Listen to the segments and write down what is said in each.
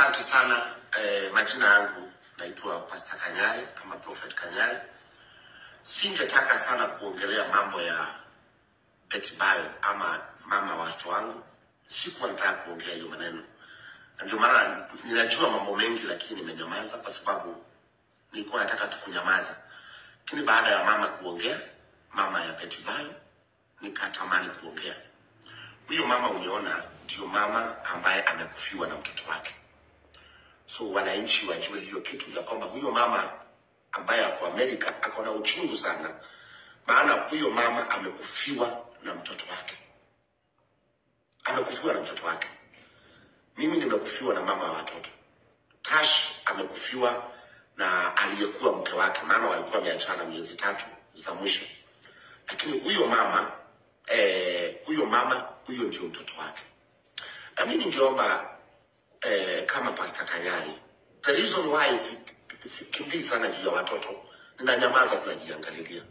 Asante sana. Majina yangu naitwa Pastor Kanyari ama Prophet Kanyari. Singetaka sana kuongelea mambo ya Betty Bayo ama mama watoto wangu. Sikuwa nataka kuongea hiyo maneno, na ndio maana ninajua mambo mengi, lakini nimenyamaza kwa sababu nilikuwa nataka tu kunyamaza. Lakini baada ya mama kuongea, mama ya Betty Bayo, nikatamani kuongea. Huyo mama uliona ndio mama ambaye amekufiwa na mtoto wake. So wananchi wajue hiyo kitu ya kwamba huyo mama ambaye ako Amerika ako na uchungu sana, maana huyo mama amekufiwa na mtoto wake, amekufiwa na mtoto wake. Mimi nimekufiwa na mama wa watoto. Tash amekufiwa na aliyekuwa mke wake, maana walikuwa wameachana miezi 3 za mwisho. Lakini huyo mama huyo mama huyo ndio mtoto wake. Na mimi ningeomba kama Pastor Kanyari, the reason why sikimbii sana juu ya watoto, ninanyamaza, tunajiangalilia,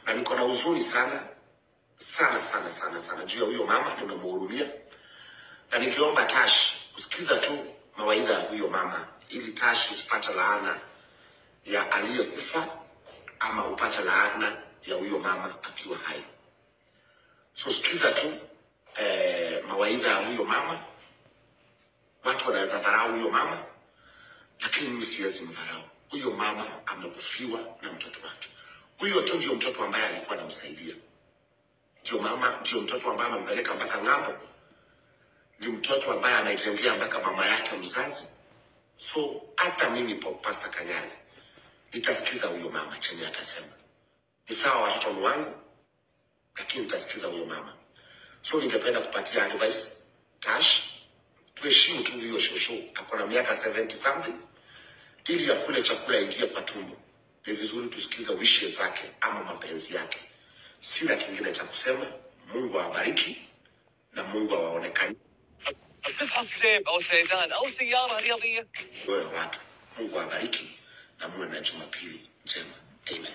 na niko na huzuni sana sana sana sana sana juu ya huyo mama, nimemhurumia. Na nikiomba Tash usikiza tu mawaidha ya huyo mama, ili Tash usipate laana ya aliyekufa ama upate laana ya huyo mama akiwa hai. So sikiza tu mawaidha ya huyo mama. Watu wanaweza dharau huyo mama, lakini mimi siwezi mdharau. Huyo mama amekufiwa na mtoto wake. Huyo tu ndio mtoto ambaye alikuwa anamsaidia. Ndio mama, ndio mtoto ambaye amempeleka mpaka ng'ambo. Ni mtoto ambaye anaitengea mpaka mama yake mzazi. So hata mimi Pastor Kanyari nitasikiza huyo mama chenye atasema. Ni sawa watoto ni wangu, lakini nitasikiza huyo mama. So ningependa kupatia advice Tash, tuheshimu tu huyo shosho, ako na miaka 70 something, ili akule chakula ingie kwa tumbo. Ni vizuri tusikize wishes zake ama mapenzi yake. Sina kingine cha kusema. Mungu awabariki na Mungu awaonekane. تفحص جيب او سيدان او سياره رياضيه. Wewe watu, Mungu awabariki na muwe na Jumapili njema. Amen.